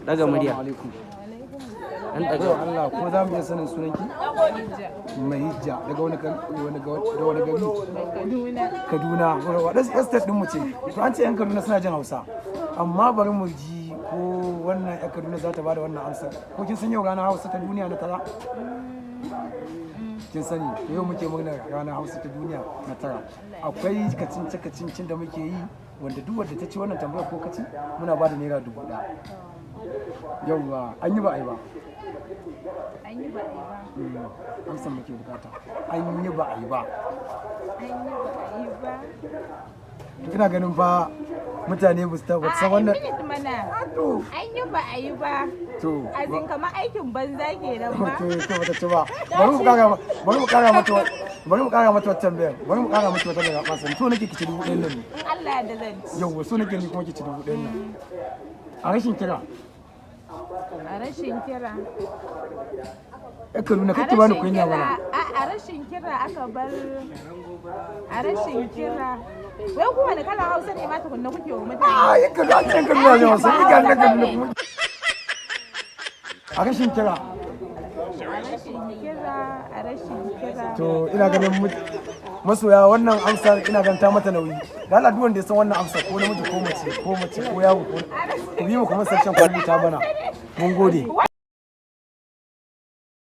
Daga murya. Assalamu alaikum. An daga. Baiwa Allah, ko za mu iya sanin sunanki? Mahijja. Daga wani wani da wani gari? Kaduna. Kaduna. Waɗansu state ɗin mu ce. To, an ce 'yan Kaduna suna jin Hausa. Amma bari mu ji ko wannan 'yan Kaduna za ta bada wannan amsar. Ko kin san yau ranar Hausa ta duniya na 9? Kin sani, to yau muke murnar ranar Hausa ta duniya na 9. Akwai kacince kacincin da muke yi, wanda duk wanda ta ci wannan tambayar ko kaci, muna ba da ₦1,000. Yauwa, an yi ba a yi ba? An yi ba a yi ba. Amsar muke bukata. An yi ba a yi ba? An yi ba a yi ba. To, ina ganin fa mutane ba su ta san A wannan. Minute mana. To. An yi ba a yi ba. To. Azin kamar aikin banza kenan ba. To, bata ci ba. Bari mu kara mata wata tambayar. Bari mu kara mata wata daga basa. To, nake ki ci 1,000 nan ne. In Allah ya da zan ci. Yauwa, so nake ni kuma ki ci 1,000 nan. A rashin kira. A rashin kira. Ya Kaduna, A kake bani rashin kunya kira. mana. A rashin kira aka bar. A rashin kira. Wai ku wani kalan Hausa ne ma tukunna kuke wa mutane? A ya Kaduna, an ce yan Kaduna ne wasu. Ni ga na Kaduna kuma. A rashin kira. A rashin kira, a rashin kira. To, ina ganin masoya, wannan amsar ina ganin ta mata nauyi. Da Allah, duk wanda ya san wannan amsar, ko namiji ko mace ko mace ko yaro, ko ku bi mu kuma section, ku rubuta mana. Mun gode.